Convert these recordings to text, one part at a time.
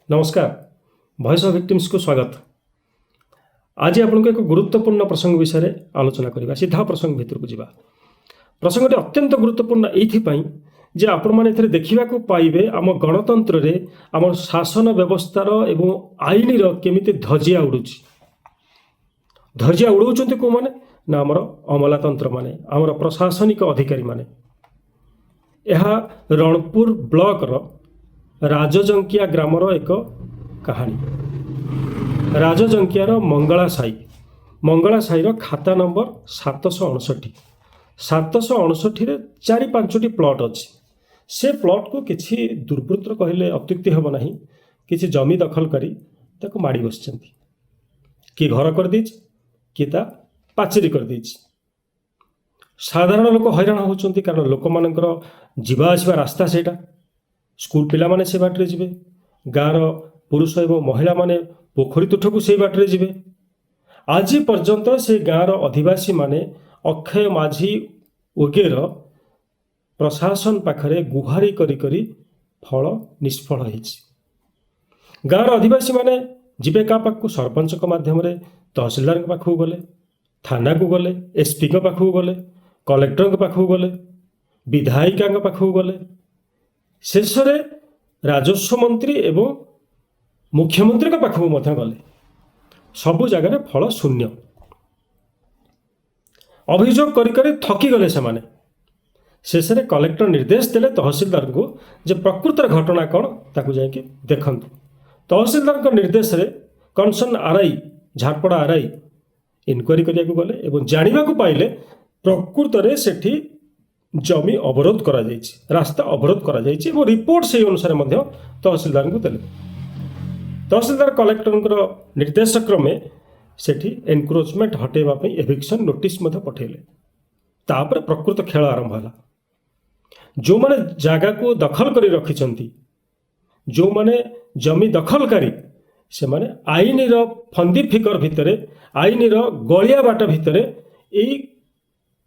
ନମସ୍କାର, voice of ଭିକ୍ଟିମ୍ସକୁ ସ୍ୱାଗତ। ଆଜି ଆପଣଙ୍କୁ ଏକ ଗୁରୁତ୍ୱପୂର୍ଣ୍ଣ ପ୍ରସଙ୍ଗ ବିଷୟରେ ଆଲୋଚନା କରିବା। ସିଧା ପ୍ରସଙ୍ଗ ଭିତରକୁ ଯିବା। ପ୍ରସଙ୍ଗଟି ଅତ୍ୟନ୍ତ ଗୁରୁତ୍ୱପୂର୍ଣ୍ଣ ଏଇଥିପାଇଁ ଯେ ଆପଣମାନେ ଏଥିରେ ଦେଖିବାକୁ ପାଇବେ, ଆମ ଗଣତନ୍ତ୍ରରେ ଆମ ଶାସନ ବ୍ୟବସ୍ଥାର ଏବଂ ଆଇନର କେମିତି ଧଜିଆ ଉଡ଼ୁଛି। ଧଜିଆ ଉଡ଼ାଉଛନ୍ତି କେଉଁମାନେ ନା ଆମର ଅମଲାତନ୍ତ୍ରମାନେ, ଆମର ପ୍ରଶାସନିକ ଅଧିକାରୀମାନେ। ଏହା ରଣପୁର ବ୍ଲକର ରାଜଜଙ୍କିଆ ଗ୍ରାମର ଏକ କାହାଣୀ। ରାଜଜଙ୍କିଆର ମଙ୍ଗଳା ସାହି, ମଙ୍ଗଳା ସାହିର ଖାତା ନମ୍ବର 759। 759ରେ ଚାରି ପାଞ୍ଚଟି ପ୍ଲଟ୍ ଅଛି। ସେ ପ୍ଲଟ୍କୁ କିଛି ଦୁର୍ବୃତ୍ତ କହିଲେ ଅତ୍ୟୁକ୍ତି ହେବ ନାହିଁ, କିଛି ଜମି ଦଖଲକାରୀ ତାକୁ ମାଡ଼ି ବସିଛନ୍ତି। କିଏ ଘର କରିଦେଇଛି, କିଏ ତା ପାଚେରୀ କରିଦେଇଛି। ସାଧାରଣ ଲୋକ ହଇରାଣ ହେଉଛନ୍ତି, କାରଣ ଲୋକମାନଙ୍କର ଯିବା ଆସିବା ରାସ୍ତା ସେଇଟା। ସ୍କୁଲ ପିଲାମାନେ ସେ ବାଟରେ ଯିବେ, ଗାଁର ପୁରୁଷ ଏବଂ ମହିଳାମାନେ ପୋଖରୀ ତୁଠକୁ ସେଇ ବାଟରେ ଯିବେ। ଆଜି ପର୍ଯ୍ୟନ୍ତ ସେ ଗାଁର ଅଧିବାସୀମାନେ ଅକ୍ଷୟ ମାଝୀ ଓଗେର ପ୍ରଶାସନ ପାଖରେ ଗୁହାରି କରି କରି ଫଳ ନିଷ୍ଫଳ ହେଇଛି। ଗାଁର ଅଧିବାସୀମାନେ ଯିବେ କାହା ପାଖକୁ? ସରପଞ୍ଚଙ୍କ ମାଧ୍ୟମରେ ତହସିଲଦାରଙ୍କ ପାଖକୁ ଗଲେ, ଥାନାକୁ ଗଲେ, ଏସ୍ପିଙ୍କ ପାଖକୁ ଗଲେ, କଲେକ୍ଟରଙ୍କ ପାଖକୁ ଗଲେ, ବିଧାୟିକାଙ୍କ ପାଖକୁ ଗଲେ, ଶେଷରେ ରାଜସ୍ୱ ମନ୍ତ୍ରୀ ଏବଂ ମୁଖ୍ୟମନ୍ତ୍ରୀଙ୍କ ପାଖକୁ ମଧ୍ୟ ଗଲେ। ସବୁ ଜାଗାରେ ଫଳ ଶୂନ୍ୟ। ଅଭିଯୋଗ କରି କରି ଥକିଗଲେ ସେମାନେ। ଶେଷରେ କଲେକ୍ଟର ନିର୍ଦ୍ଦେଶ ଦେଲେ ତହସିଲଦାରଙ୍କୁ ଯେ ପ୍ରକୃତରେ ଘଟଣା କ'ଣ, ତାକୁ ଯାଇକି ଦେଖନ୍ତୁ। ତହସିଲଦାରଙ୍କ ନିର୍ଦ୍ଦେଶରେ concern RI, Jharpada RI inquiry କରିବାକୁ ଗଲେ ଏବଂ ଜାଣିବାକୁ ପାଇଲେ, ପ୍ରକୃତରେ ସେଠି ଜମି ଅବରୋଧ କରାଯାଇଛି, ରାସ୍ତା ଅବରୋଧ କରାଯାଇଛି ଏବଂ ରିପୋର୍ଟ ସେହି ଅନୁସାରେ ମଧ୍ୟ ତହସିଲଦାରଙ୍କୁ ଦେଲେ। ତହସିଲଦାର କଲେକ୍ଟରଙ୍କର ନିର୍ଦ୍ଦେଶ କ୍ରମେ ସେଠି ଏନକ୍ରୋଚମେଣ୍ଟ ହଟେଇବା ପାଇଁ ଏଭିକ୍ସନ୍ ନୋଟିସ୍ ମଧ୍ୟ ପଠାଇଲେ। ତାପରେ ପ୍ରକୃତ ଖେଳ ଆରମ୍ଭ ହେଲା। ଯେଉଁମାନେ ଜାଗାକୁ ଦଖଲ କରି ରଖିଛନ୍ତି, ଯେଉଁମାନେ ଜମି ଦଖଲକାରୀ, ସେମାନେ ଆଇନର ଫନ୍ଦି ଫିକର ଭିତରେ, ଆଇନର ଗଳିଆ ବାଟ ଭିତରେ ଏଇ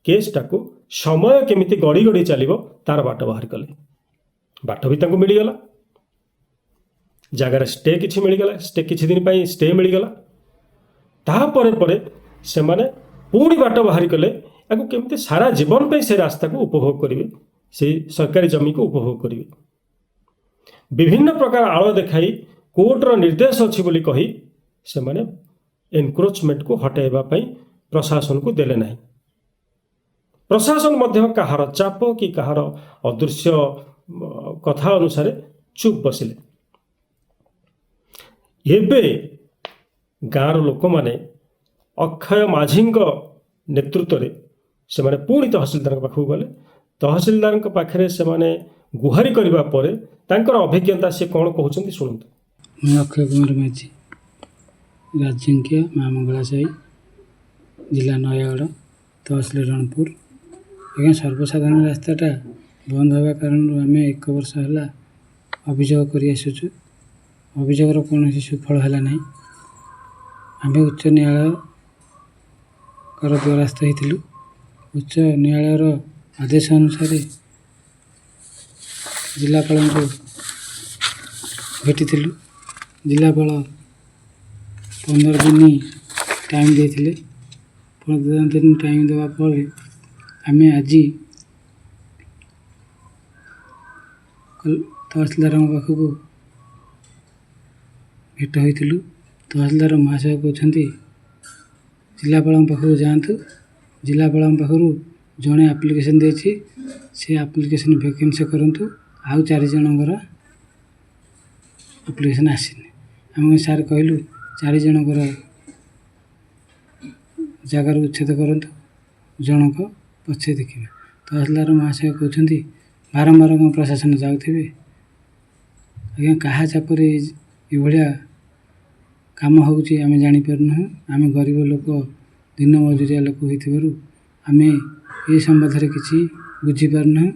କେସ୍ଟାକୁ ସମୟ କେମିତି ଗଡ଼ି ଗଡ଼ି ଚାଲିବ, ତାର ବାଟ ବାହାର କଲେ। ବାଟ ବି ତାଙ୍କୁ ମିଳିଗଲା। ଜାଗାରେ ଷ୍ଟେ କିଛି ମିଳିଗଲା, ଷ୍ଟେ କିଛି ଦିନ ପାଇଁ ଷ୍ଟେ ମିଳିଗଲା। ତାପରେ ପରେ ସେମାନେ ପୁଣି ବାଟ ବାହାରି କଲେ, ୟାକୁ କେମିତି ସାରା ଜୀବନ ପାଇଁ ସେ ରାସ୍ତାକୁ ଉପଭୋଗ କରିବେ, ସେଇ ସରକାରୀ ଜମିକୁ ଉପଭୋଗ କରିବେ। ବିଭିନ୍ନ ପ୍ରକାର ଆଳ ଦେଖାଇ, କୋର୍ଟର ନିର୍ଦ୍ଦେଶ ଅଛି ବୋଲି କହି ସେମାନେ ଏନକ୍ରୋଚମେଣ୍ଟକୁ ହଟାଇବା ପାଇଁ ପ୍ରଶାସନକୁ ଦେଲେ ନାହିଁ। ପ୍ରଶାସନ ମଧ୍ୟ କାହାର ଚାପ କି କାହାର ଅଦୃଶ୍ୟ କଥା ଅନୁସାରେ ଚୁପ୍ ବସିଲେ। ଏବେ ଗାଁର ଲୋକମାନେ ଅକ୍ଷୟ ମାଝୀଙ୍କ ନେତୃତ୍ୱରେ ସେମାନେ ପୁଣି ତହସିଲଦାରଙ୍କ ପାଖକୁ ଗଲେ। ତହସିଲଦାରଙ୍କ ପାଖରେ ସେମାନେ ଗୁହାରି କରିବା ପରେ ତାଙ୍କର ଅଭିଜ୍ଞତା ସେ କ'ଣ କହୁଛନ୍ତି, ଶୁଣନ୍ତୁ। ମୁଁ ଅକ୍ଷୟ କୁମାର ମାଝୀ, ରାଜଙ୍କିଆ, ମା ମଙ୍ଗଳା ସାହି, ଜିଲ୍ଲା ନୟାଗଡ଼, ତହସିଲ ରଣପୁର। ଆଜ୍ଞା, ସର୍ବସାଧାରଣ ରାସ୍ତାଟା ବନ୍ଦ ହେବା କାରଣରୁ ଆମେ ଏକ ବର୍ଷ ହେଲା ଅଭିଯୋଗ କରି ଆସୁଛୁ। ଅଭିଯୋଗର କୌଣସି ସୁଫଳ ହେଲା ନାହିଁ। ଆମେ ଉଚ୍ଚ ନ୍ୟାୟାଳୟଙ୍କର ଦ୍ୱାରସ୍ଥ ହେଇଥିଲୁ। ଉଚ୍ଚ ନ୍ୟାୟାଳୟର ଆଦେଶ ଅନୁସାରେ ଜିଲ୍ଲାପାଳଙ୍କୁ ଭେଟିଥିଲୁ। ଜିଲ୍ଲାପାଳ 15 ଦିନ ଟାଇମ୍ ଦେଇଥିଲେ। 15 ଦିନ ଟାଇମ୍ ଦେବା ପରେ ଆମେ ଆଜି ତହସିଲଦାରଙ୍କ ପାଖକୁ ଭେଟ ହୋଇଥିଲୁ। ତହସିଲଦାର ମହାଶୟ କହୁଛନ୍ତି, ଜିଲ୍ଲାପାଳଙ୍କ ପାଖକୁ ଯାଆନ୍ତୁ, ଜିଲ୍ଲାପାଳଙ୍କ ପାଖରୁ ଜଣେ ଆପ୍ଲିକେସନ୍ ଦେଇଛି, ସେ ଆପ୍ଲିକେସନ୍ ଭେକେନ୍ସି କରନ୍ତୁ, ଆଉ ଚାରି ଜଣଙ୍କର ଆପ୍ଲିକେସନ୍ ଆସିନି। ଆମେ ସାର୍ କହିଲୁ, ଚାରି ଜଣଙ୍କର ଜାଗାରୁ ଉଚ୍ଛେଦ କରନ୍ତୁ, ଜଣଙ୍କ ପଛେ ଦେଖିବା। ତହସିଲଦାର ମହାଶୟ କହୁଛନ୍ତି, ବାରମ୍ବାର କ'ଣ ପ୍ରଶାସନ ଯାଉଥିବେ? ଆଜ୍ଞା, କାହା ଚାପରେ ଏଭଳିଆ କାମ ହେଉଛି, ଆମେ ଜାଣିପାରୁନାହୁଁ। ଆମେ ଗରିବ ଲୋକ, ଦିନ ମଜୁରିଆ ଲୋକ ହୋଇଥିବାରୁ ଆମେ ଏ ସମ୍ବନ୍ଧରେ କିଛି ବୁଝିପାରୁନାହୁଁ।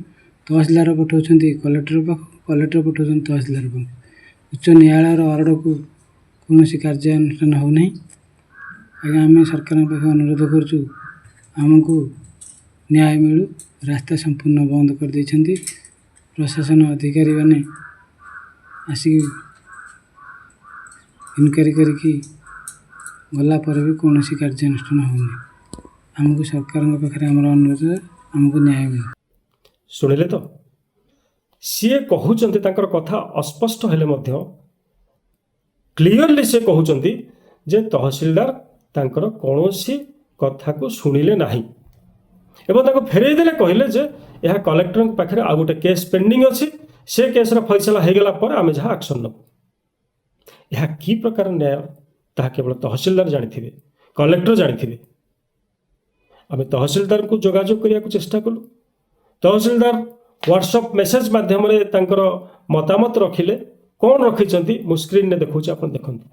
ତହସିଲଦାର ପଠାଉଛନ୍ତି କଲେକ୍ଟର ପାଖକୁ, କଲେକ୍ଟର ପଠାଉଛନ୍ତି ତହସିଲଦାର ପାଖକୁ। ଉଚ୍ଚ ନ୍ୟାୟାଳୟର ଅର୍ଡ଼ରକୁ କୌଣସି କାର୍ଯ୍ୟାନୁଷ୍ଠାନ ହେଉନାହିଁ। ଆଜ୍ଞା, ଆମେ ସରକାରଙ୍କ ପାଖରେ ଅନୁରୋଧ କରୁଛୁ, ଆମକୁ ନ୍ୟାୟ ମିଳୁ। ରାସ୍ତା ସମ୍ପୂର୍ଣ୍ଣ ବନ୍ଦ କରିଦେଇଛନ୍ତି। ପ୍ରଶାସନ ଅଧିକାରୀମାନେ ଆସିକି ଇନକ୍ୱାରି କରିକି ଗଲା ପରେ ବି କୌଣସି କାର୍ଯ୍ୟାନୁଷ୍ଠାନ ହେଉନି। ଆମକୁ ସରକାରଙ୍କ ପାଖରେ ଆମର ଅନୁରୋଧ, ଆମକୁ ନ୍ୟାୟ ମିଳୁ। ଶୁଣିଲେ ତ, ସିଏ କହୁଛନ୍ତି, ତାଙ୍କର କଥା ଅସ୍ପଷ୍ଟ ହେଲେ ମଧ୍ୟ କ୍ଲିଅରଲି ସେ କହୁଛନ୍ତି ଯେ ତହସିଲଦାର ତାଙ୍କର କୌଣସି କଥାକୁ ଶୁଣିଲେ ନାହିଁ ଏବଂ ତାକୁ ଫେରେଇ ଦେଲେ। କହିଲେ ଯେ ଏହା କଲେକ୍ଟରଙ୍କ ପାଖରେ ଆଉ ଗୋଟେ କେସ୍ ପେଣ୍ଡିଂ ଅଛି, ସେ କେସ୍ର ଫଇସଲା ହେଇଗଲା ପରେ ଆମେ ଯାହା ଆକ୍ସନ୍ ନେବୁ। ଏହା କି ପ୍ରକାର ନ୍ୟାୟ, ତାହା କେବଳ ତହସିଲଦାର ଜାଣିଥିବେ, କଲେକ୍ଟର ଜାଣିଥିବେ। ଆମେ ତହସିଲଦାରଙ୍କୁ ଯୋଗାଯୋଗ କରିବାକୁ ଚେଷ୍ଟା କଲୁ। ତହସିଲଦାର ହ୍ୱାଟ୍ସଅପ୍ ମେସେଜ ମାଧ୍ୟମରେ ତାଙ୍କର ମତାମତ ରଖିଲେ। କ'ଣ ରଖିଛନ୍ତି, ମୁଁ ସ୍କ୍ରିନ୍ରେ ଦେଖାଉଛି, ଆପଣ ଦେଖନ୍ତୁ।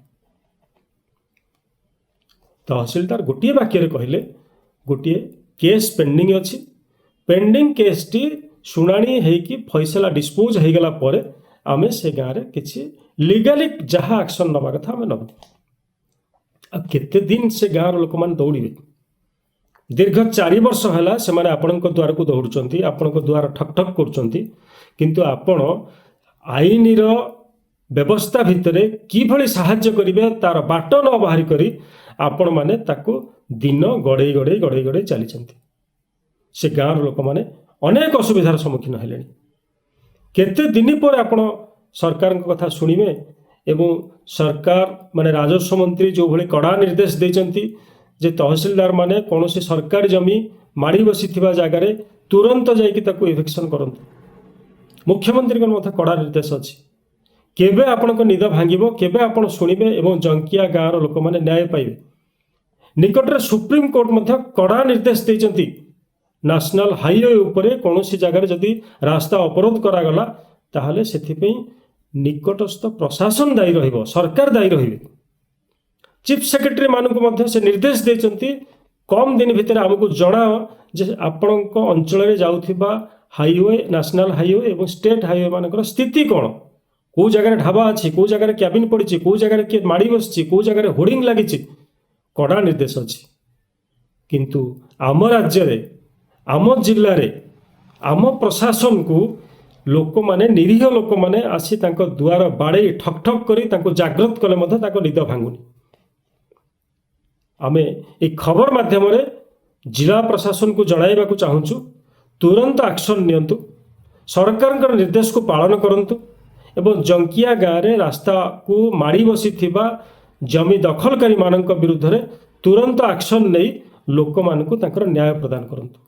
ତହସିଲଦାର ଗୋଟିଏ ବାକ୍ୟରେ କହିଲେ, ଗୋଟିଏ କେସ୍ ପେଣ୍ଡିଂ ଅଛି, ପେଣ୍ଡିଂ କେସ୍ଟି ଶୁଣାଣି ହେଇକି ଫଇସଲା ଡିସ୍ପୋଜ୍ ହେଇଗଲା ପରେ ଆମେ ସେ ଗାଁରେ କିଛି ଲିଗାଲି ଯାହା ଆକ୍ସନ୍ ନେବା କଥା ଆମେ ନେବୁ। ଆଉ କେତେ ଦିନ ସେ ଗାଁର ଲୋକମାନେ ଦୌଡ଼ିବେ? ଦୀର୍ଘ 4 ବର୍ଷ ହେଲା ସେମାନେ ଆପଣଙ୍କ ଦ୍ୱାରକୁ ଦୌଡ଼ୁଛନ୍ତି, ଆପଣଙ୍କ ଦ୍ୱାର ଠକ୍ ଠକ୍ କରୁଛନ୍ତି। କିନ୍ତୁ ଆପଣ ଆଇନର ବ୍ୟବସ୍ଥା ଭିତରେ କିଭଳି ସାହାଯ୍ୟ କରିବେ, ତାର ବାଟ ନ ବାହାରି କରି ଆପଣମାନେ ତାକୁ ଦିନ ଗଡ଼େଇ ଗଡ଼େଇ ଗଡ଼େଇ ଗଡ଼େଇ ଚାଲିଛନ୍ତି। ସେ ଗାଁର ଲୋକମାନେ ଅନେକ ଅସୁବିଧାର ସମ୍ମୁଖୀନ ହେଲେଣି। କେତେ ଦିନ ପରେ ଆପଣ ସରକାରଙ୍କ କଥା ଶୁଣିବେ? ଏବଂ ସରକାର ମାନେ ରାଜସ୍ୱ ମନ୍ତ୍ରୀ ଯେଉଁଭଳି କଡ଼ା ନିର୍ଦ୍ଦେଶ ଦେଇଛନ୍ତି ଯେ ତହସିଲଦାର ମାନେ କୌଣସି ସରକାରୀ ଜମି ମାଡ଼ି ବସିଥିବା ଜାଗାରେ ତୁରନ୍ତ ଯାଇକି ତାକୁ ଇଭିକ୍ସନ୍ କରନ୍ତୁ, ମୁଖ୍ୟମନ୍ତ୍ରୀଙ୍କର ମଧ୍ୟ କଡ଼ା ନିର୍ଦ୍ଦେଶ ଅଛି। କେବେ ଆପଣଙ୍କ ନିଦ ଭାଙ୍ଗିବ? କେବେ ଆପଣ ଶୁଣିବେ ଏବଂ ଜଙ୍କିଆ ଗାଁର ଲୋକମାନେ ନ୍ୟାୟ ପାଇବେ? ନିକଟରେ ସୁପ୍ରିମକୋର୍ଟ ମଧ୍ୟ କଡ଼ା ନିର୍ଦ୍ଦେଶ ଦେଇଛନ୍ତି, ନ୍ୟାସନାଲ ହାଇୱେ ଉପରେ କୌଣସି ଜାଗାରେ ଯଦି ରାସ୍ତା ଅବରୋଧ କରାଗଲା, ତାହେଲେ ସେଥିପାଇଁ ନିକଟସ୍ଥ ପ୍ରଶାସନ ଦାୟୀ ରହିବ, ସରକାର ଦାୟୀ ରହିବେ। ଚିଫ୍ ସେକ୍ରେଟାରୀ ମାନଙ୍କୁ ମଧ୍ୟ ସେ ନିର୍ଦ୍ଦେଶ ଦେଇଛନ୍ତି, କମ୍ ଦିନ ଭିତରେ ଆମକୁ ଜଣାଅ ଯେ ଆପଣଙ୍କ ଅଞ୍ଚଳରେ ଯାଉଥିବା ହାଇୱେ, ନ୍ୟାସନାଲ ହାଇୱେ ଏବଂ ଷ୍ଟେଟ୍ ହାଇୱେ ମାନଙ୍କର ସ୍ଥିତି କ'ଣ, କେଉଁ ଜାଗାରେ ଢାବା ଅଛି, କେଉଁ ଜାଗାରେ କ୍ୟାବିନ୍ ପଡ଼ିଛି, କେଉଁ ଜାଗାରେ କିଏ ମାଡ଼ି ବସିଛି, କେଉଁ ଜାଗାରେ ହୋର୍ଡିଂ ଲାଗିଛି। କଡ଼ା ନିର୍ଦ୍ଦେଶ ଅଛି। କିନ୍ତୁ ଆମ ରାଜ୍ୟରେ, ଆମ ଜିଲ୍ଲାରେ, ଆମ ପ୍ରଶାସନକୁ ଲୋକମାନେ, ନିରୀହ ଲୋକମାନେ ଆସି ତାଙ୍କ ଦୁଆର ବାଡ଼େଇ ଠକ୍ ଠକ୍ କରି ତାଙ୍କୁ ଜାଗ୍ରତ କଲେ ମଧ୍ୟ ତାଙ୍କ ନିଦ ଭାଙ୍ଗୁନି। ଆମେ ଏଇ ଖବର ମାଧ୍ୟମରେ ଜିଲ୍ଲା ପ୍ରଶାସନକୁ ଜଣାଇବାକୁ ଚାହୁଁଛୁ, ତୁରନ୍ତ ଆକ୍ସନ୍ ନିଅନ୍ତୁ, ସରକାରଙ୍କର ନିର୍ଦ୍ଦେଶକୁ ପାଳନ କରନ୍ତୁ ଏବଂ ଜଙ୍କିଆ ଗାଁରେ ରାସ୍ତାକୁ ମାଡ଼ି ବସିଥିବା ଜମି ଦଖଲକାରୀମାନଙ୍କ ବିରୁଦ୍ଧରେ ତୁରନ୍ତ ଆକ୍ସନ୍ ନେଇ ଲୋକମାନଙ୍କୁ ତାଙ୍କର ନ୍ୟାୟ ପ୍ରଦାନ କରନ୍ତୁ।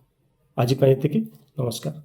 ଆଜି ପାଇଁ ଏତିକି। ନମସ୍କାର।